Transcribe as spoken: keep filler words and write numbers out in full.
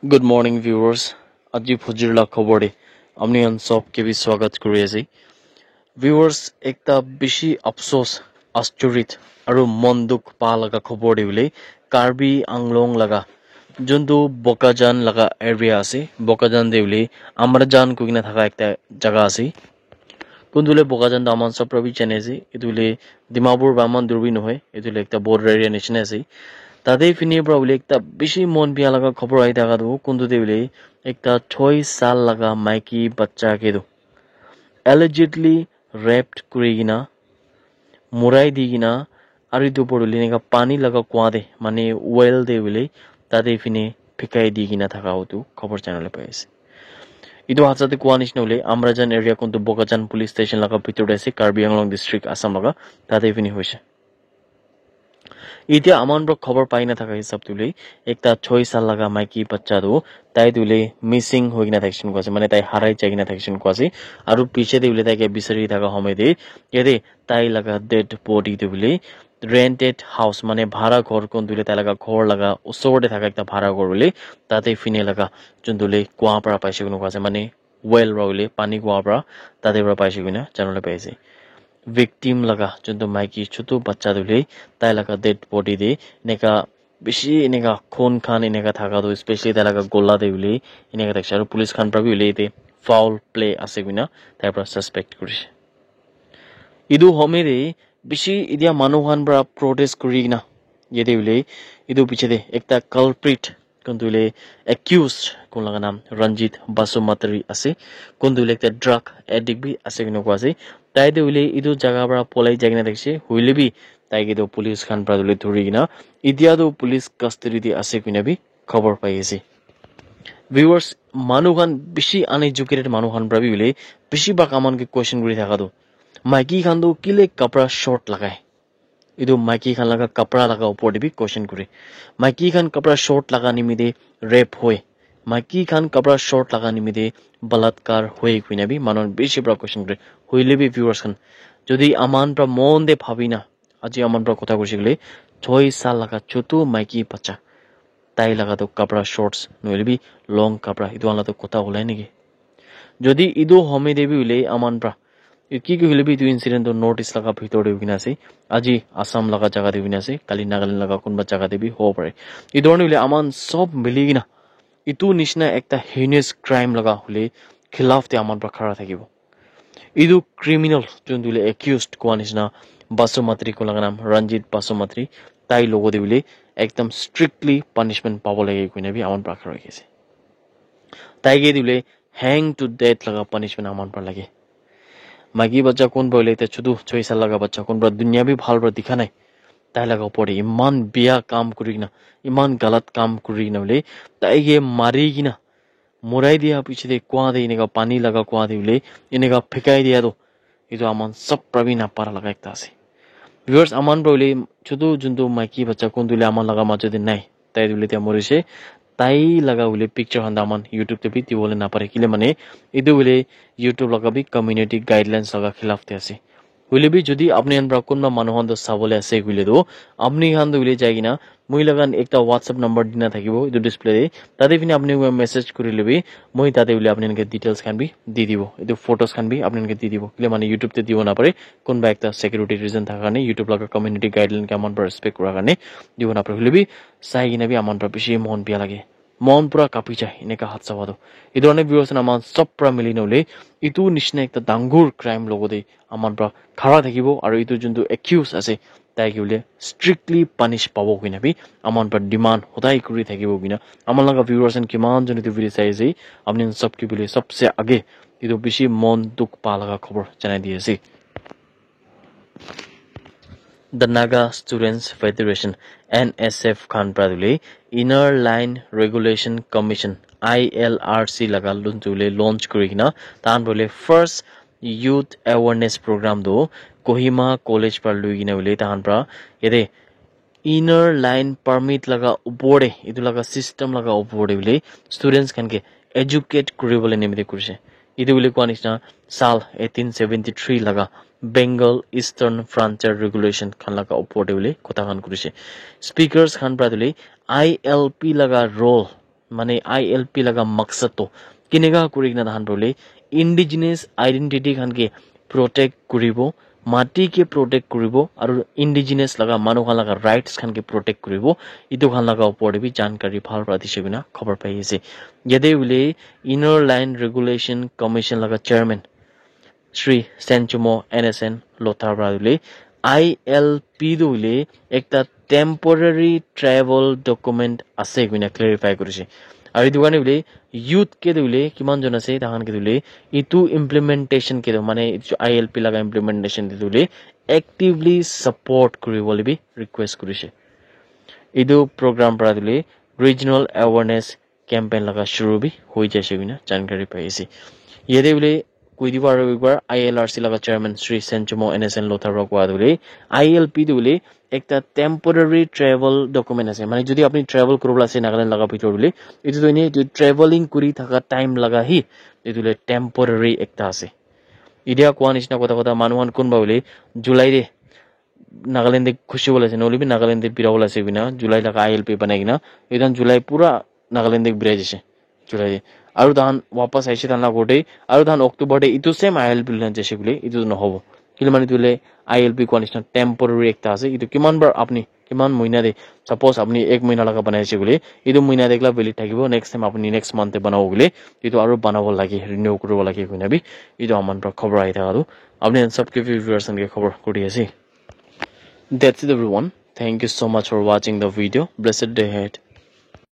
Good morning, viewers. Aji phujir la khobor de apni khan sob ke bi swagat kuri ase. Viewers, ekta bishi afsos, aschoric aru mon dukh pa laga khobor de hoile Karbi Anglong laga juntu Bokajan laga area ase. Bokajan de hoile Amarjan koi kena thaka ekta jaga ase. Kuntu hoile Bokajan tu aman sob para bi jane ase. Etu hoile Dimapur para aman dur bi nohoi. Etu hoile ekta border area nishina ase. Tate phine para hoile ekta bishi mon bia laga khobor ahi thaka tu kuntu te hoile ekta choi sal laga maiki bacha ke tu allegedly raped kuri kena murai di kena aru etu opor te hoile eneka pani laga kua te mane well te hoile tate phine phekai di kena thaka utu khobor janabole pai ase. Etu hotsa te kua nishina hoile Amrajan area kuntu Bokajan police station laga bhitor te ase, Karbi Anglong district, Assam laga, tate phine hoise. Etia aman para khobor pai na thaka hisab te hoile ekta choi sal laga maiki bacha tu tai tu hoile missing hoi kena thakishe koi ase, mane tai harai jai kena thakishe koi ase. Aru piche te hoile tai ke bisari thaka homoi te yate tai laga dead body tu hoile rented house, mane bhara ghor kuntu hoile tai laga ghor laga usor te thaka ekta bhara ghor hoile tate phine laga juntu hoile kua para paise koi ase, mane well para hoile pani kua para tate para paise koi na janabole pai ase. Victim laga juntu maiki chutu bacha tu hoile tai laga dead body te eneka bishi eneka khun khan eneka thaka tu, especially tai laga gola te hoile eneka thakishe. Aru police khan para bi hoile yate foul play ase koi na tai para suspect kurishe. Etu homoi te bishi etia manu khan para protest kuri kena yate hoile etu piche te ekta culprit kuntu hoile accused kun laga naam Ranjit Basumatary ase. Kuntu hoile ekta drug addict bi ase koi na koi ase. Tai tu hoile etu jaga para polai jai kena thakishe, hoile bi tai ke tu police khan para tu hoile dhuri kena etia tu police custody te ase koi na bi khobor pai ase. Viewers, manu khan bishi uneducated manu khan para bi hoile bishi bhag aman ke question kuri thaka tu maiki khan tu kile kapra short lagai. Etu maiki khan laga kapra laga upor te bi question kure. Maiki khan kapra short laga nimite rape hoi. Maiki khan kapra short laga nimite balatkar hoi koi na bi manu khan bishi para question kure. Hoile bi viewers khan, jodi aman para mon te bhabi na, aji aman para kotha koishe koile, choi sal laga chutu maiki bacha, tai laga tu kapra shorts nohoile bi long kapra, etu khan la tu kotha ulai naki? Jodi etu homoi te bi hoile aman para, ki ki hoile bi etu incident tu North East laga bhitor te hoi kena ase. Aji Assam laga jaga te hoi kena ase, kali Nagaland laga kunba jaga te bi hobo pare. Etu karne hoile aman sob mili kena etu nishina ekta heinous crime laga hoile khilaf te aman para khara thakibo. Etu criminal juntu hoile accused kua nishina Basumatary kun laga naam Ranjit Basumatary, tai logote hoile ekdam strictly punishment pabo lage koi na bi aman para khara rakhi ase. Tai ke tu hoile hang to death laga punishment aman para lage. Maiki bacha kunba hoile ekta chutu choi sal laga bacha kunba dunia bi bhal para dikha nai. Tai laga upor te eman bia kam kuri kena, eman galat kam kuri kena hoile tai ke mari kena murai dia piche te kua te eneka pani laga kua te hoile eneka phekai dia tu etu aman sob para bi napara laga ekta ase. Viewers, aman para hoile chutu juntu maiki bacha kuntu hoile aman laga majo te nai. Tai tu hoile tia morishe. Tai laga hoile picture khan tu aman YouTube te bi dibole napare. Kile mane etu hoile YouTube laga bi community guidelines laga khilaf te ase. Hoile bi jodi apni khan para kunba manu khan tu sabole ase koile tu, apni khan tu hoile jai kena moi laga ekta WhatsApp number dina thakibo etu display te. Tate phine apni khan message kurile bi moi tate hoile apni khan ke details khan bi di dibo. Etu photos khan bi apni khan ke di dibo. Kile mane YouTube te dibo napare. Kunba ekta security reason thaka karne, YouTube laga community guideline ke aman para respect kura karne dibo napare. Hoile bi sai kena bi aman para bishi mon bia lage. Mon pura kapi jai eneka hotsa howa tu. Etu karne viewers khan aman sob para mili na hoile etu nishina ekta dangor crime logote aman para khara thakibo, aru etu juntu accused ase tai ke hoile strictly punish pabo koi na bi aman para demand hodai kuri thakibo koi na. Aman laga viewers khan kiman jun etu video sai ase, apni khan sob ke hoile sobse age etu bishi mon dukh pa laga khobor janai di ase. The Naga Students Federation, N S F khan para tu hoile Inner Line Regulation Commission, I L R C laga lun tu hoile launch kuri kena tahan para hoile first youth awareness program tu Kohima College para lui kena hoile tahan para yate Inner Line Permit laga upor te, etu laga system laga upor te hoile students khan ke educate kuribole nimite kurishe. Etu hoile kua nishina sal eighteen seventy three laga Bengal Eastern Frontier Regulation khan laga upor te hoile kotha khan kurishe. Speakers khan para tu hoile I L P laga role mane I L P laga maksad to kineka kuri kena tahan bole indigenous identity khan ke protect kuribo, mati ke protect kuribo, aru indigenous laga manu khan laga rights khan ke protect kuribo. Itu khan laga upor te bi jankari bhal para dise koina khobor pai ase. Yate hoile Inner Line Regulation Commission laga chairman Shri Senchumo N S N Lotha para hoile I L P tu hoile ekta temporary travel document ase koina clarify kurise. Aru itu karne hoile youth ke tu hoile kiman jon ase tahan ke tu hoile itu implementation ke tu mane itu I L P laga implementation te tu hoile actively support kuribole bi request kurise. Itu program para tu hoile regional awareness campaign laga shuru bi hoi jaise koina jankari pai ase. Yate hoile koi dibo aru ekbar I L R C laga chairman Shri Senchumo N S N Lotha para kowa tu hoile I L P tu hoile ekta temporary travel document ase. Mane jodi apni travel kuribole ase Nagaland laga bhitor hoile, itu tu ene itu traveling kuri thaka time laga hi itu hoile temporary ekta ase. Idia kowa nishina kotha kotha manu khan kunba hoile July te Nagaland te khushi bole ase, nohole bi Nagaland te bira bole ase koina July laga I L P banai kena, etu khan July pura Nagaland te birai dise, July te. Aru tahan wapas aise tahan laga ghor te, aru tahan October te etu same I L P loi jaise koile, etu tu nohobo. Kile mane etu hoile I L P kowa nishina temporary ekta ase, etu kiman bar apni, kiman mohina te, suppose apni ek mohina laga banai ase koile, etu mohina te ekla valid thakibo, next time apni next month te banabo koile, etu aru banabo lage, renew kuribo lage koina bi, etu aman para khobor ahi thaka tu, apni khan sob ke viewers khan ke khobor kuri ase. That's it, everyone. Thank you so much for watching the video. Blessed day ahead.